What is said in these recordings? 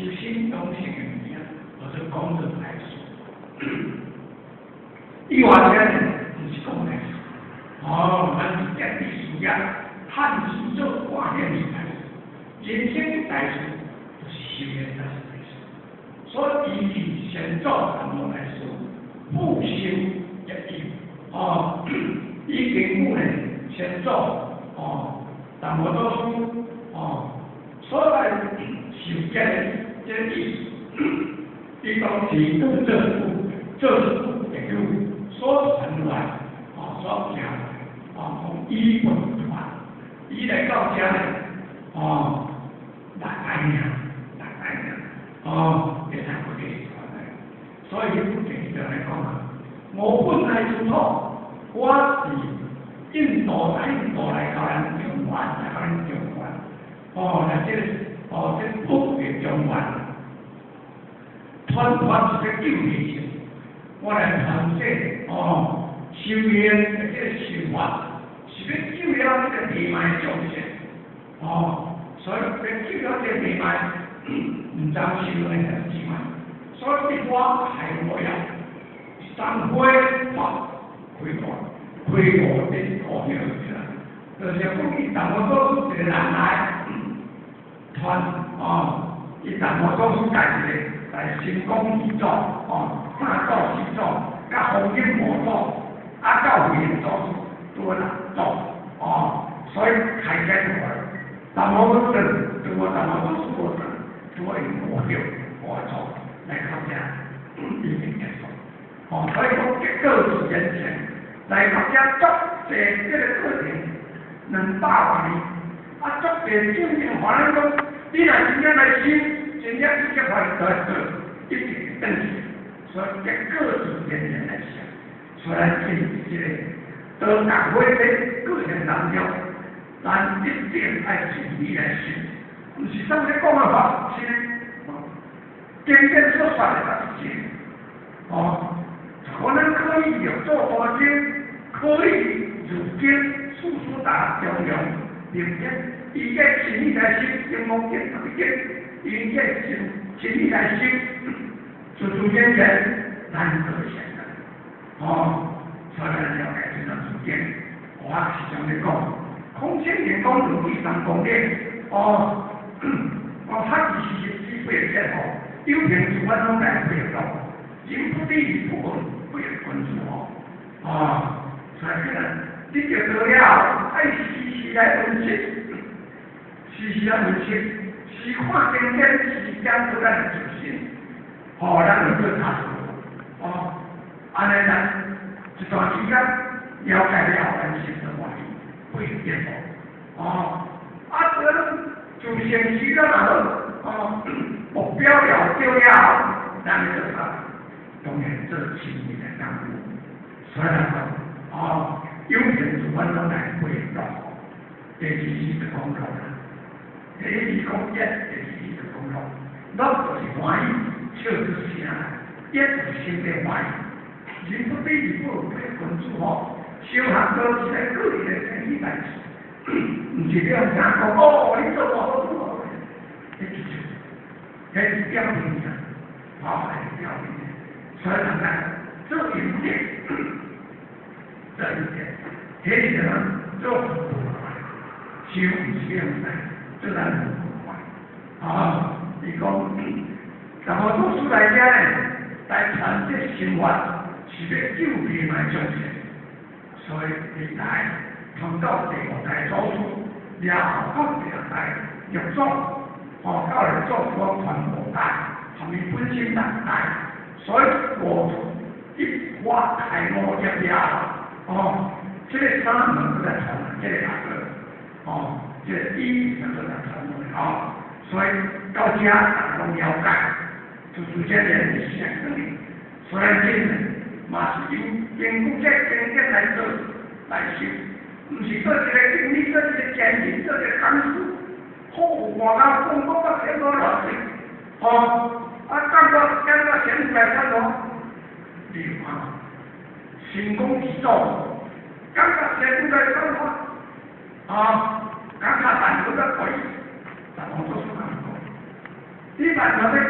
修身養性的物件，叫做功德大師。伊話這呢，毋是講大師，哦，咱是建立事業，漢字做掛念是大師，人生大事就是修煉才是大事。所以伊是先祖達摩大師，復修業因，哦，伊根據呢先祖哦，達摩祖師哦，所來受業的這個意思，伊當時做政府，做業主所傳來，哦，所行來，哦，講以本傳，伊來到遮呢，哦，六代爾，六代爾，哦，會通過繼續傳來。所以本經就來講啊，我本來出土，我是印度來印度來到咱中原，來到咱中原，哦，來這個，哦，這個北的中原，傳傳是個救迷性，我來傳這哦，修煉的這個修法，是欲救了這個迷茫眾生，哦，所以欲救了這個迷茫，毋知修煉的是嘛，所以一花開悟了，三花發開悟，開悟的悟了起來，就是講伊達摩祖師一個人來傳哦，伊達摩祖師家己個來神功二祖哦，三祖四祖，佮風雲五祖，啊到慧能祖師拄六祖哦，所以開始出來，達摩祖師拄我達摩祖師無轉，拄我用五六五祖來到遮已經結束，哦，所以講結果是眼前來到遮足濟這個過程200多年，啊足濟證明，予咱講，你若真正來修，真正直接發現來做，一定會轉去。所以結果是天然來想，所以咱進這個道覺會的過程當中，咱一定愛盡力來修，毋是啥物咧講啊法，是經典所說的才是真。哦，可能可以有做大經，可以入經，處處達中庸，明顯，伊個盡力來修，金剛經特別經，伊個盡盡力來修，處處見見難得賢人。哦，所以咱了解這段時間，我時常咧講，孔聖人講論語三公咧，哦，講他其實是幾歲的吼，有憑自阮攏來配合，人不必不問，不言君子吼，哦，所以這個你就得了，愛時時來分析，時時來分析，時看經典，時講出咱的自信，吼，咱就做差錯，哦，按呢咱一段時間了解了後，咱心就歡喜，不會顛倒，哦，啊，這就先時了嘛好，哦，目標了對了，咱就做啥？當然做親密的功夫，所以來講，哦，有憑自阮攏來配樂，第二是就講樂啦，第一是講業，第二是就講樂，樂就是歡喜，笑出聲來，業就是心地歡喜。人不比你不如彼君子吼，修行都是來個人的生意代誌，毋是你用聽講哦，你做偌好做偌好，彼就是，彼是表面爾，吼，是表面。所以人講做陰德，做陰德，彼是啥？做福報，修毋是用來做咱福報。啊，伊講，達摩祖師來遮呢，來傳這心法，是欲救迷茫眾生，所以伊來傳到第五代祖師，了後到第六代六祖，哦，到六祖所傳五代，含伊本身六代。所以五一花開悟業了，哦，這個三門都在傳，這個大個，哦，這個一兩個在傳落來，哦，所以到遮大家攏了解，就直接連是相當的，所以真呢，嘛是用根據這經典來做來修，毋是做一個經理，做一個監理，做一個講師，好外口講講到天光落水，吼。啊，感覺顯出來怎喏？你有看無？神功始祖，感覺顯出來怎喏？啊，感覺萬有的鬼，但我做出講過，你萬有的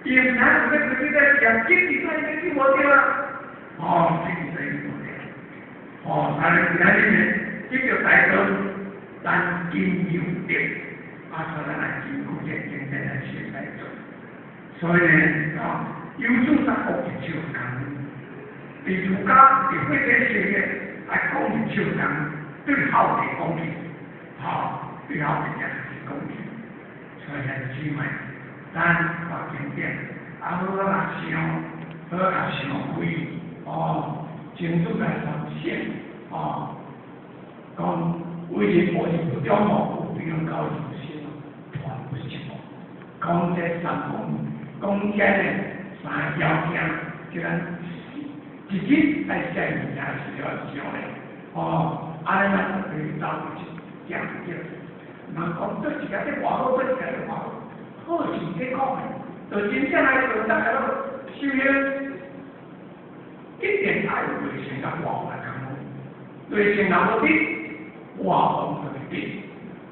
伊毋知影要開始在食，激起在伊就無對啦。哦，激起在伊無對。哦，但是今仔日呢，這個大道咱真有德，啊，所以咱來真久這經典來學來做。所以呢，啊，有主才講一手工，佇儒家佇會這學的，來講一手工，對後代講起，吼，對後代也是講起。所以兄弟姊妹，咱看經典，啊，好好來想，好好來想開，哦，清楚來反省，哦，講為人無是不中哦，有比較人生團不是哦，講這三講，講這呢三個條件，就咱自己愛寫物件是要想的，哦，按呢咱就可以走一行對。人講對一個咧偌好，對一個咧偌好，好是咧講的，就真正來做，大家攏修行，一定愛有內心佮外來共好，內心若無得，外王就會得；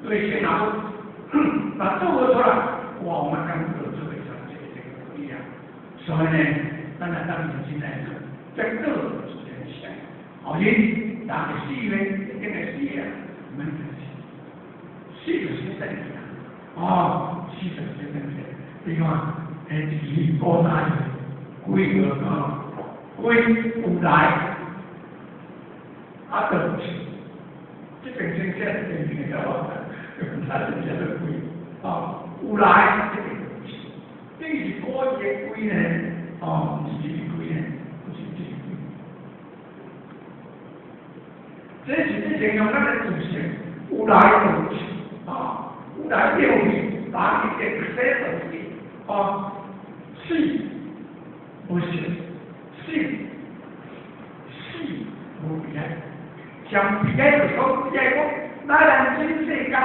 內心若無，若做無出來，外王嘛感覺做會出來，這個這個啊。所以呢，咱來當認真來做，這個自然是後日人會死呢，一定會死啊，毋免擔心。死就是等去啊，哦，死就是等去。你看，迄一古早是幾個啊，鬼有來，啊，就這邊先寫，這邊寫了，他是寫做鬼，哦，有來這邊就是，等於是古字的鬼呢，哦，毋是這個鬼呢，不是這個鬼。這是咧形容咱的自性，有來有去，啊，有來有去，人一定死就去，啊，死無成，死死無悲哀，上悲哀就是講，悲哀講，咱人真世間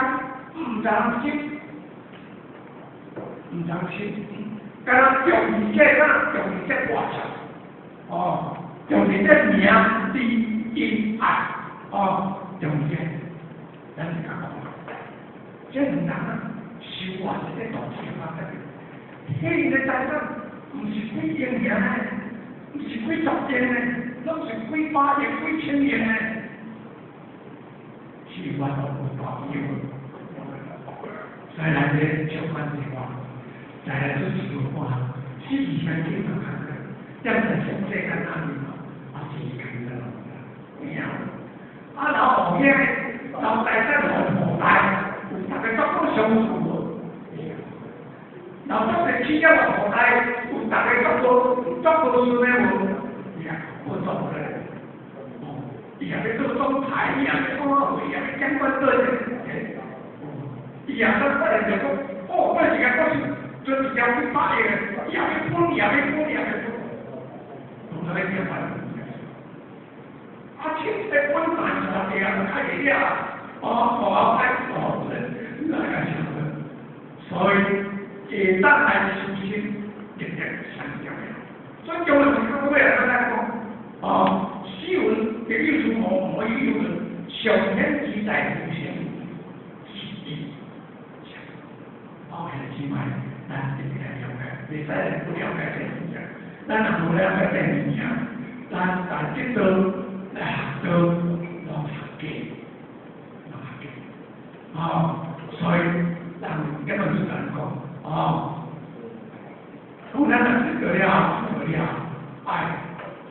毋通心，毋通心，敢若重視這，敢若重視這大事，哦，重視這名利恩愛，哦，重視這，咱是共講，這兩人啊，修完這個大事發生，彼個財產毋是幾億爾呢，毋是幾十億呢，攏是幾百億、幾千億呢，是原來有大機會。所以咱這笑看這話，再來做一個話，死前去嘛較好，踮在上世間仔面嘛，啊是艱難，有影。啊，老後兄老財產予破大，有逐家足夠相處無？老足個企業予破大，有逐家足夠足夠順的無？伊也無做咧。哦，伊也欲做總裁，伊也欲創會，伊也欲掌管對。伊也閣發現著講，哦，我時間我是賺一條幾百億的，伊也欲分，伊也欲分，伊也欲分，攏在咧變換。啊，凊彩本來是大地啊，較會了，哦，哦，歹哦，哪個想的？所以，下當來修心，一定上重要。所以重要是講尾啊，咱來講，哦，死魂的意思無無意思，上顯自在無形，是伊。哦，兄弟姊妹，咱一定來了解，袂使不了解這物件。咱若無了解這物件，咱在這道來學道，攏學假，攏學假。哦，所以咱結論是按呢講，哦，講咱若知道了，知道了，愛，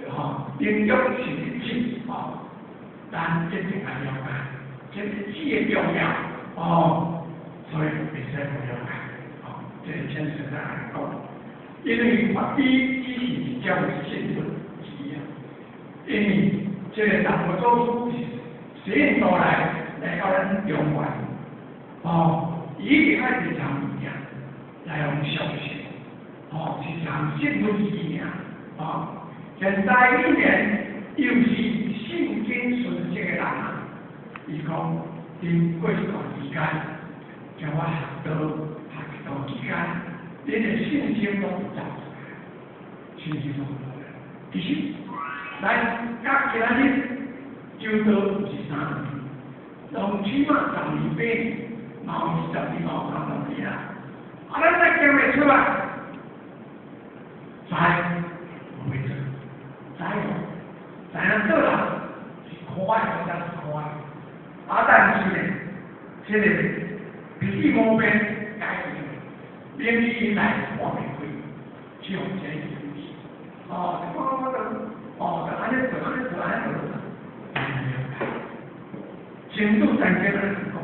吼，臨終是一智，哦，咱真正愛了解，這個智的重要，哦，所以袂使不了解，哦，這個先生來講，因為法醫只是一種信佛之啊，因為這個南無祖師是釋印度來來到咱中原，哦，伊一定愛一項物件來予相信，哦，是一項信佛之爾，哦，現在一年又是信經順色的人啊，伊講經過一段時間，將我學道學一段時間，恁的信心攏有走出來，信心攏有走出來。其實，咱甲今仔日修道毋是3年，攏起碼十年八年，嘛有20年，嘛有30年啊。啊，咱再行袂出來，知無會做，知無？知影做人是可愛，真正是可愛。啊，但是呢，這個脾氣無變，改變，免以來看袂開，這種這個意思。哦，我我就哦，就按呢做，按呢做，按呢做，程度在這個講，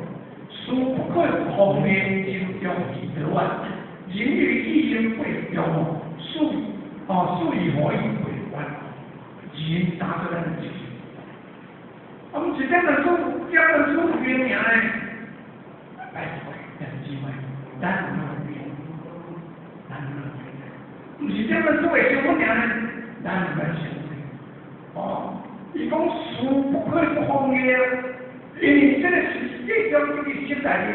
事不可奉言心中以得完，人於義應會中哦，事哦事以何以為完？人打做咱的事。啊，毋是這本書，這本書有名呢。拜託，弟兄姊妹，咱有那個名，咱有那個名。毋是這本書會成本爾呢，咱有來成。哦，伊講事不可奉言，因為這個是這種這個時代的，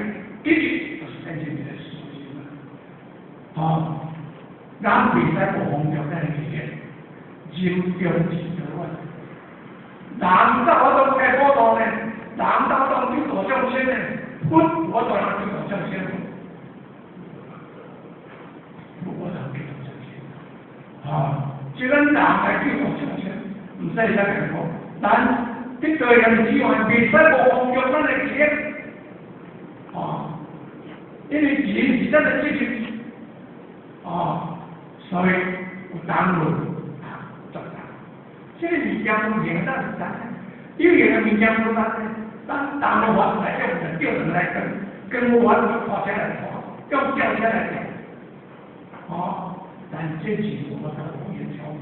其實就是真正一個事實嘛。哦，人袂使無奉著咱的語言，人中之道啊。人才有法度開普度呢，人才有法度救度眾生呢，佛有法度通救度眾生，佛有法度救度眾生。哦，這咱人來救度眾生，毋使遐艱苦。咱得到的資源，袂使無奉著咱的錢。哦，因為錢是咱的責任。哦，所以有當路啊，作答。這個物件有用咱是知，有用的物件無咱，咱當路法來用就叫人來跟，跟無法就拖車來拖，用轎車來抬。哦，但這是無法度無言超越。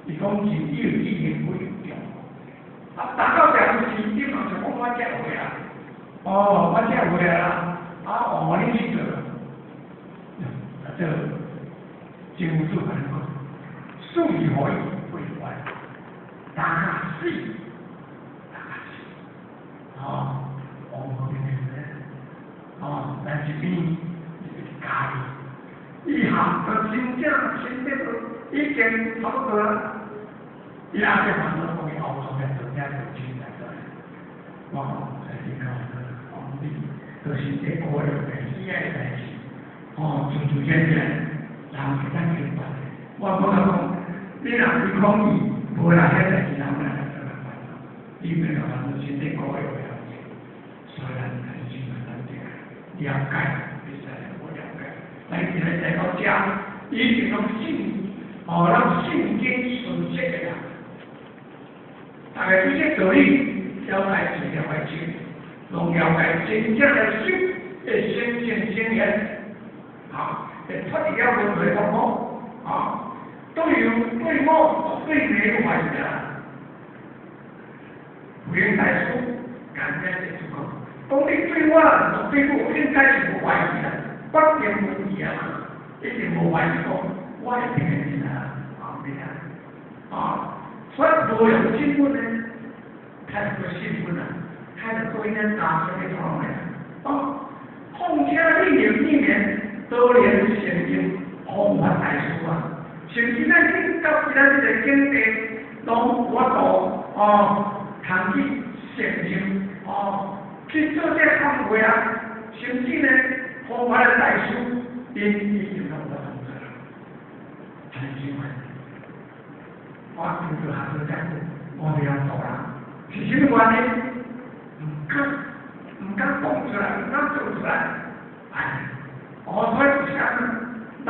伊講是有意義不有用。啊，達到這時，你嘛就講我這會啊，哦，我這會啊，啊，哦，你去做，啊，這政府做甲你講，事以何以為完？大死，大死，哦，王和平咧，哦，但是伊家己，伊行到真正身體都已經差不多啦，伊阿個煩惱講伊後頭來做遐做真來做，我講在你講，講你都是這個月的喜愛的代誌，哦，自自然然，人會當明白。我講講，你若對抗伊，無啦，遐代誌人來做來煩惱，你免煩惱身體高的袂曉緊，所以咱還是咱這個了解，會使無了解。咱今日來到遮，已經攏信，哦，咱信經順釋的啦。大家對這道理了解是了解清，攏了解真正來修的先進經驗，啊，會脫離了輪迴痛苦，啊，對有對我對沒有懷疑啊。慧能大師簡單一句講，講你對我對我應該是無懷疑啦，不定無疑啊，一定無懷疑講，我會變的啊，啊，對啊，啊，所以無用信分呢，太多信分啊，太多因大聲的講的，哦，況且你念裡面多年善用弘法大師啊，甚至咱去到其他這個境地，攏有法度哦，通去善用哦，去做這行為啊，甚至呢，弘法的大師，𪜶已經攏有法度做啦，很奇怪。我拄著下做這久，我袂曉做人，是啥物原因？毋敢，毋敢講出來，毋敢做出來。哎，哦，所以就是按呢，咱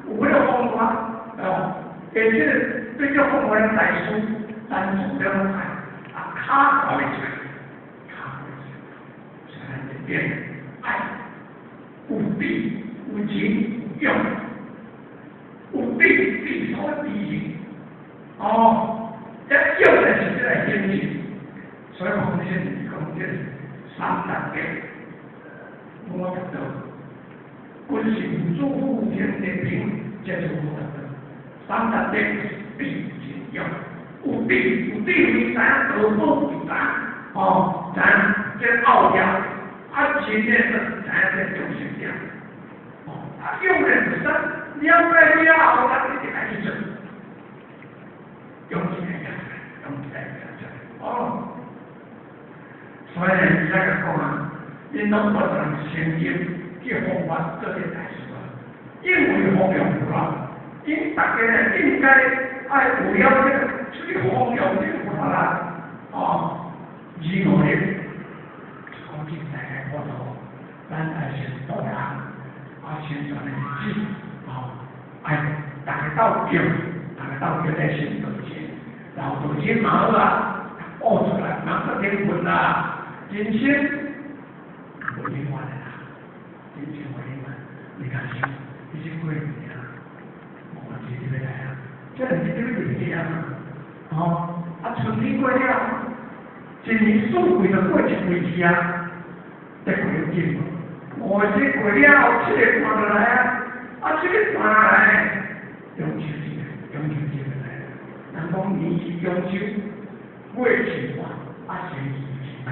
有彼個方法，哦，而且對這方法的大師，咱做了愛，啊，跤看袂出來，跤看袂出來，所以咱就變愛，有智有情有勇，有智智所知行，哦，這勇就是這個行動，所以講這是講這三達德，五達道，君臣主父天地平，這是五達道。三達德是智情勇，有智有智慧，知影道寶為知，哦，知影這奧妙，啊情呢是知影這中心點，哦，啊勇呢就是了解了後，咱一定愛去做，勇氣來行，勇氣來行，哦，所以呢，伊才講啊，𪜶攏無能善用去弘法做這大事啊，因為弘揚佛法， 𪜶逐家咧應該愛為了這個出去弘揚這個佛法啦，哦，二五日，講真大家我都，咱愛先度人，啊宣傳的日子，哦，愛逐家鬥叫，逐家鬥叫來先道錢，然後道錢嘛好啊，悟出來，人得天分啦，人生無永遠的啦，人生無永遠，你看想，已經過年啊，無一日欲來啊，這兩日欲入去啊嘛，吼，啊春天過了，一年四季就過一季去啊，得過了緊無？五月過了後，七月半就來啊，啊七月半來，中秋節，中秋節就來了。人講年是中秋，月是半，啊星是拜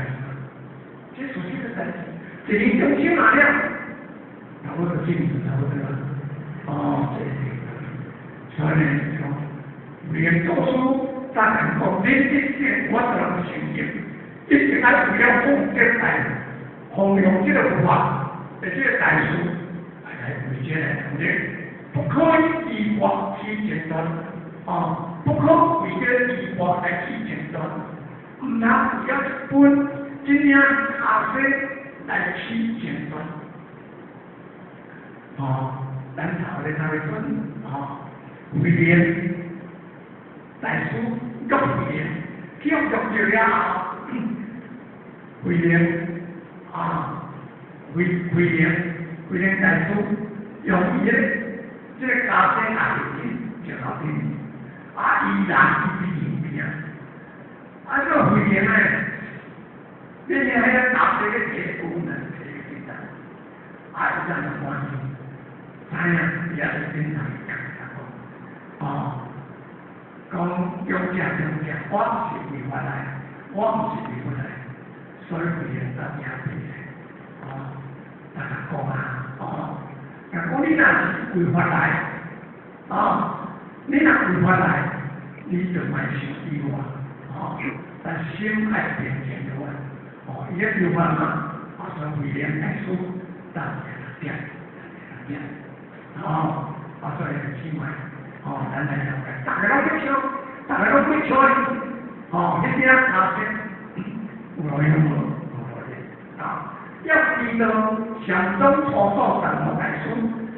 這屬這個代誌，一年中秋來了，差不多進度差不多啦。哦，這個，所以呢，講連讀書，咱人講，恁一定我就能成就，一定愛為了奉這大弘揚這個佛法的這個大事，來為這來努力，不可以依法起爭端，啊，不可為這個依法來起爭端，毋通為了一本這領跤勢來起爭端，哦，咱頭咧頭咧陣，哦，慧能大師玉慧能，去予玉著了後，慧能啊，慧慧能慧能大師用伊個這個跤勢壓入去石頭頂，啊，伊人伊佇旁邊，啊，這個慧能呢，變成彼個跤勢咧提功能提起來，啊，伊才會歡喜，知影伊也是頂頭講講，哦。講中正中正，我毋是為法來，我毋是為佛來，所以慧能才聽起來，哦，大家講啊，哦，若講你若是為法來，哦，你若為法來，你就莫傷意外，哦，但心愛平靜落來，哦，伊咧求法嘛，啊，所以慧能大師當點點，哦，啊，所以姊妹。哦，咱來了解，逐家攏去笑，逐家攏去笑，哦，彼領跤勢有路用無？無路用。啊，要知道禪宗初祖達摩大師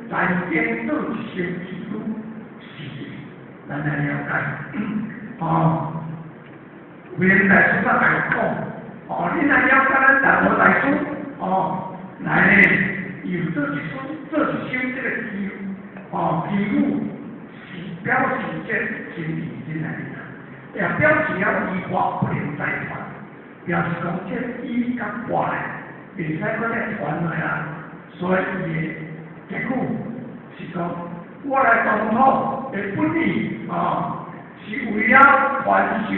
在經做一首偈語，是咱來了解。哦，慧能大師才來講，哦，你若了解咱達摩大師，哦，來呢，又做一首做一首這個偈，哦，偈語。表示這真理真來啦，也表示了依法不能再傳，表示講這依佮法袂使閣再傳落啊。所以伊的結果是講，我來東土的本意哦，是為了傳授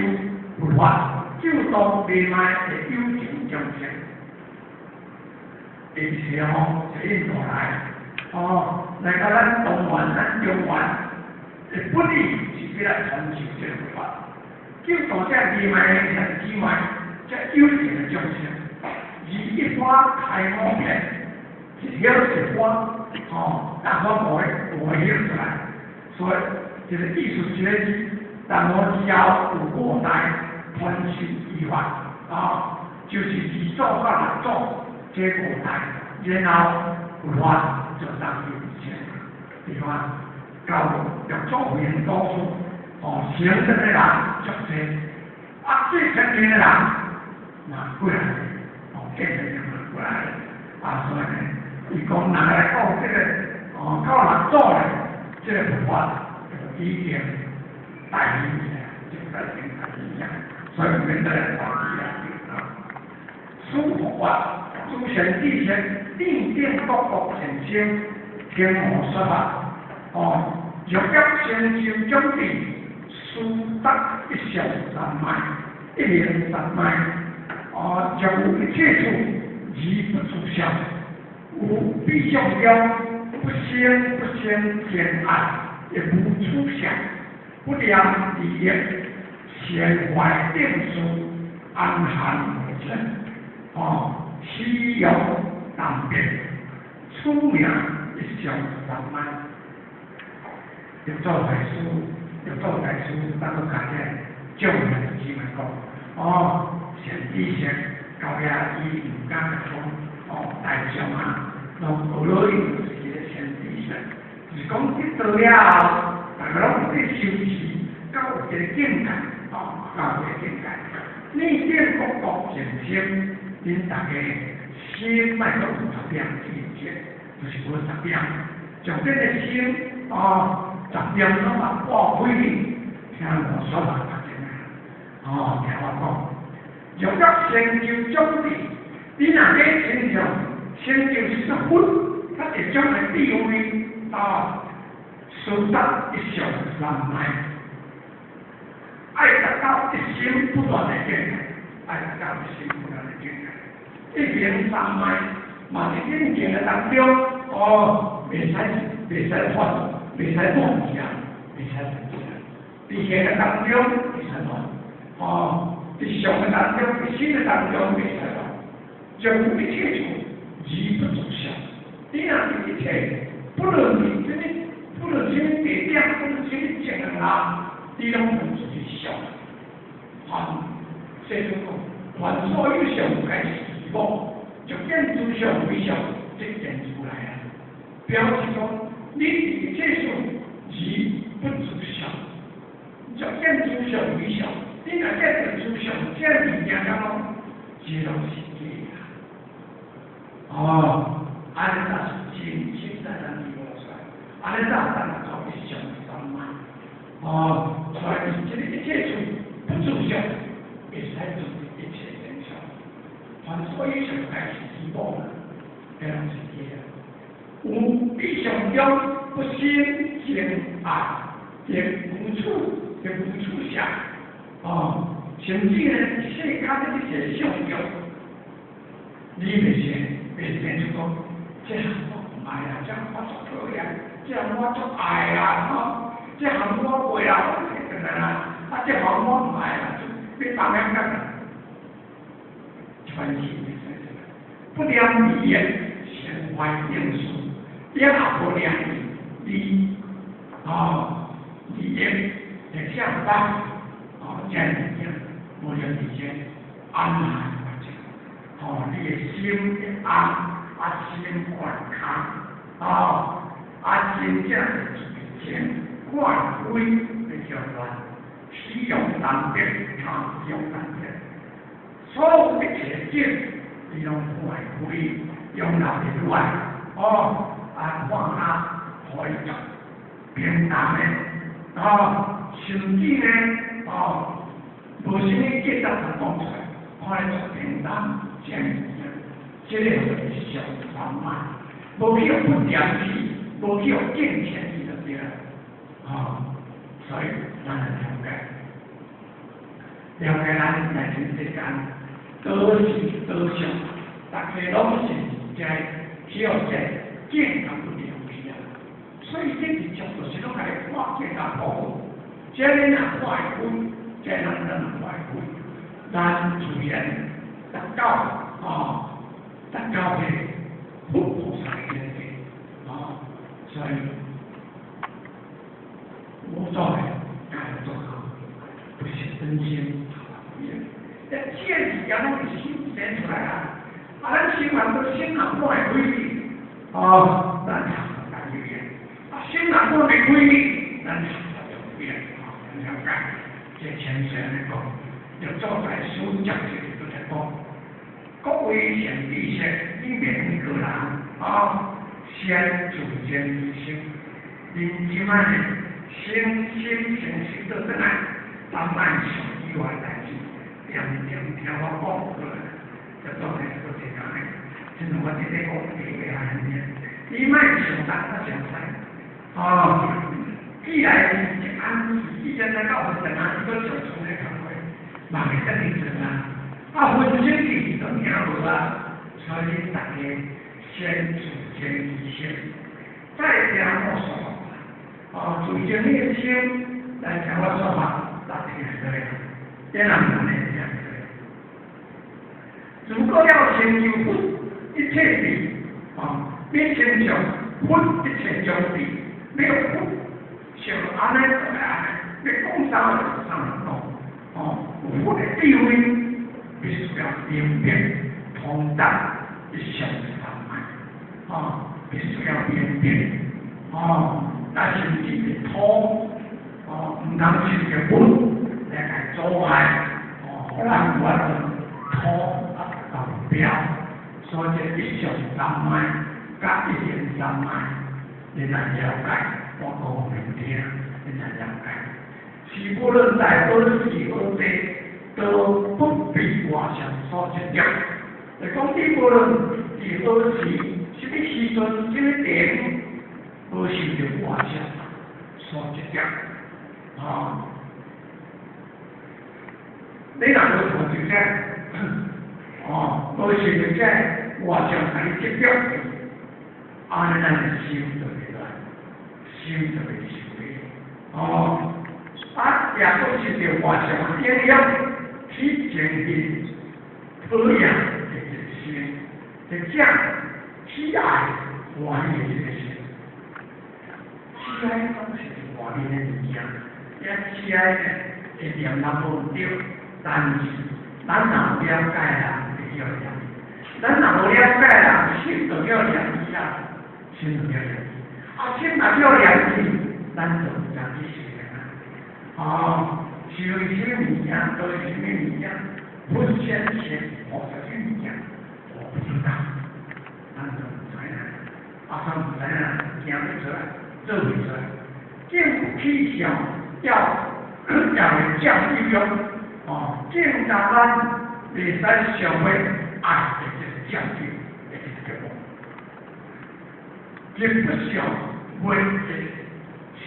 佛法，救度迷昧的有情眾生。伊是吼是印度來，哦，來到咱東原、咱中原。的本意是欲來傳授這個佛法，救度這迷昧的兄姊妹，這有情的眾生，而一花開五片，一葉一花，吼，大花五個五個葉出來，所以這個意思是咧，達摩之後有五代傳授衣法，啊，就是二祖到六祖這五代，然後佛法就當有成，對吧？到六祖慧能祖師，哦，成佛的人足濟，啊，最親近的人嘛過來，哦，見的人嘛過來，啊，所以呢，伊講人來講這個，哦，到六祖咧，這個佛法就已經大影響，就大影大影響，所以毋免再來懷疑啊。此佛法，諸善知識，定定各國善生，天魔說法。哦，若欲成就種智，須得一相三昧，一行三昧。哦，若有一切處，而不住相，有彼相中不生不生堅愛，亦無取相，不念利益，善壞定事，安含無成。哦，虛用難辨，此名一相三昧。六祖大師，六祖大師咱閣加這眾人姊妹講，哦，善知識到遐伊毋敢講，哦，大眾啊，攏學落去就是一個善知識，就是講得到了後，逐个攏有咧修持，到有一個境界，哦，到有一個境界。你見各國淨心，恁逐家心莫閣有雜念知覺，就是無雜念，將這個心哦，雜念攏嘛破開去，聽我說話較真啊，哦，聽我講，若欲成就種智，你若欲親像成就是佛，較一種的智慧，哦，須達一相三昧。愛達到一心不亂的境界，愛達到一心不亂的境界。一行三昧，嘛佇境界的當中，哦，袂使亂，袂使亂行，袂使亂行。佇行的當中袂使亂，哦，佇想的當中，佇心的當中袂使亂。將一切處而不著相，你若佇一切，不論佇啥物，不論啥物地點，不論啥物情形下，你攏無自己相。凡世尊講，凡所有相，皆是虛妄，就見諸相非相，即現出來啊！表示講，你佇一切處而不著相，就見諸相非相。你若見著諸相，這物件敢攏，這攏是假啊！哦，按呢才是真實在咱佇無出來，按呢才會當做一相三昧。哦，所以這個一切處不著相，會使做一切現象。凡所有相，皆是虛妄啊，這攏是假啊。有彼相中不生淨愛，亦無處亦無處相。哦，甚至呢，世間的一切相中，你袂先就講，這項我毋愛啦，這項我足討厭，這項我足愛啦，吼，這項我過啦，我摕轉來啦，啊，這項我毋愛啦，就欲放遐干啦，這款事袂使做。不念利益，成壞定事，你若無念利，哦，利益，會啥法？哦，這物件無念利益，安難法者，哦，你的心會安，啊心觀空，哦，啊真正是情看開會叫亂，使用難得，啊，使用難得，所有一切境，你攏看會開，容納會亂，哦，啊放下，可以做平淡的，哦，甚至呢，哦，無啥物價值通講出來，看咧足平淡，這物件，這個就是上三昧，無去予不惦去，無去予見錢去就對啦，哦，所以咱來了解，了解咱內心世間，多是多相，逐家攏是在只有在見甲不了去啊，所以這直接就是攏共你看見甲破，這你若看會開，這咱咱看會開，咱自然達到哦，達到彼個佛菩薩的境界，哦，所以無做的該做好，不是真心，一這物件攏是心生出來啊！啊，咱心若都心若看會開去，哦，咱就有緣；啊，心若看袂開去，咱就有緣。哦，了解？這前世按呢講，六祖大師接著閣來講，各位善知識，你免個人，哦，先自淨其心，恁這擺呢，身心誠實倒轉來，咱莫想以外代誌，恬恬聽我講過來，就當然閣一工的，親像我這個講第一個安尼，你莫想東仔想西，哦，既來是一安時，以前來到分啊，伊閣上厝咧工課，嘛袂得去做啊，啊分身去都聽無啊，所以逐家先自淨其心，再聽我說法，哦，自淨你的心來聽我說法，就聽對啦，這人按呢聽對。如果要成就佛一切智，啊，欲成就佛一切種智，欲佛像早就上來講，哦，有佛的智慧，必須要明白通達一相三昧，哦，必須要明白，哦，咱是這個土，哦，毋通受著物來共阻礙，哦，予咱無法度土啊達目標，所以這一相三昧佮一行三昧，你來了解，我講予恁聽，你來了解。是無論在何時何地，都不被外相所執著。就講你無論佇何時、啥物時陣、啥物地方，無受著外相所執著。啊！你若無看著這，哦，無受著這外相共你執著，按呢咱的心就袂亂，心就袂受去。哦，啊，也閣受著外相的影響，起憎恨、討厭的這個心，或者喜愛歡喜的這個心，喜愛攏是外面的物件，遐喜愛呢，會念人無毋對，但是咱若無了解人，會叫念伊；咱若無了解人，心就叫念伊啊，心就叫念伊。啊，心若叫念伊，咱就毋知去修煉啊。哦，修啥物物件，都是啥物物件，佛現前菩薩啥物件，我不知道，咱就毋知影。啊，咱毋知影，行袂出來，做袂出來。正起相要要會降欲欲，哦，正當咱袂使想欲愛的這個降欲的這個結果，亦不想欲的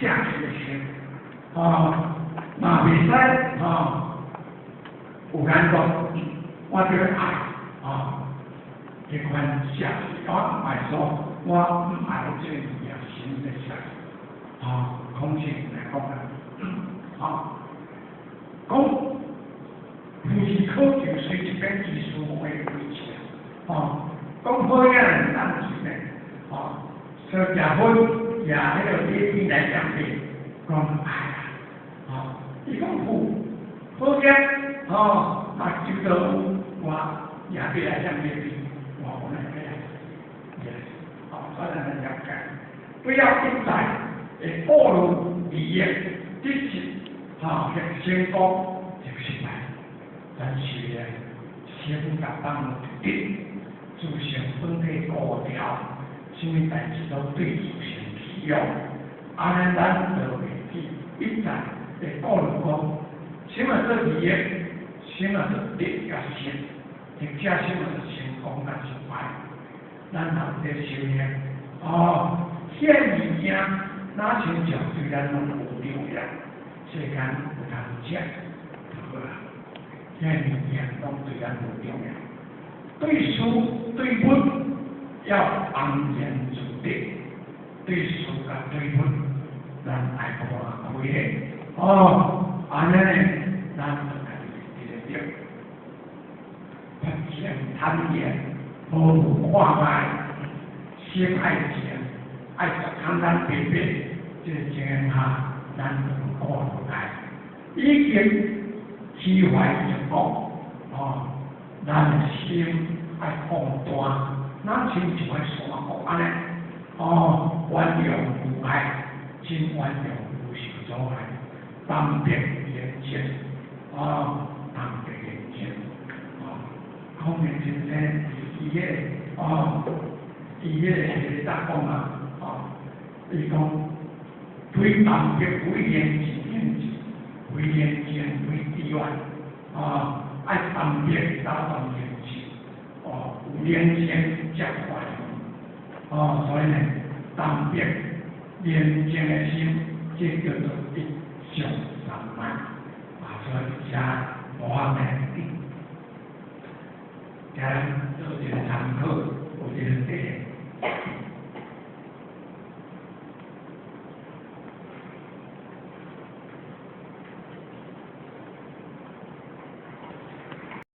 下去的心，哦，嘛袂使哦，有眼光，我就愛哦，這款下去，我毋愛說，我毋愛這個物件，心的下去，哦，空性來講啊，哦，講不是可求隨一邊意思為維持，哦，講好囝毋當是呢，哦，所以食薰也彼個禮品來獎勵，講愛啊，哦，伊講有好囝，哦，啊，就到我也欲來獎勵你，我本來欲來，也是，哦，所以咱來了解，不要一再會顧慮利益，得失，哈，成功就失敗。咱是先共放落一得，自性本體高調，啥物代誌攏對自性起用，按呢咱就袂去一再會顧慮講，啥物做利益，啥物做得佮失，或者啥物做成功佮失敗，咱若有咧修煉，哦，遐物件若親像對咱攏無重要，世間有通食就好啊。遐物件攏對咱無重要，對事對物要安然自得，對事佮對物，咱愛看開咧，哦，按呢呢，咱就家己會佇咧對，不見貪念，無看賣，心愛靜，愛坦坦白白，這個情形下，咱就看袂開，已經虛懷一國，哦，咱的心愛放大，若親像彼山谷按呢，哦，圓融無礙，真圓融無受阻礙，淡泊寧靜，哦，淡泊寧靜，哦，孔明先生伊彼個，哦，伊彼個答講啊，哦，伊講非淡泊非寧靜，寧靜，非寧靜非致遠，啊，愛淡泊才當寧靜，哦，有寧靜才快樂，哦，所以呢，淡泊寧靜的心，這叫做一相三昧，啊，所以遮無法呢，遮做一個參考，有一個例。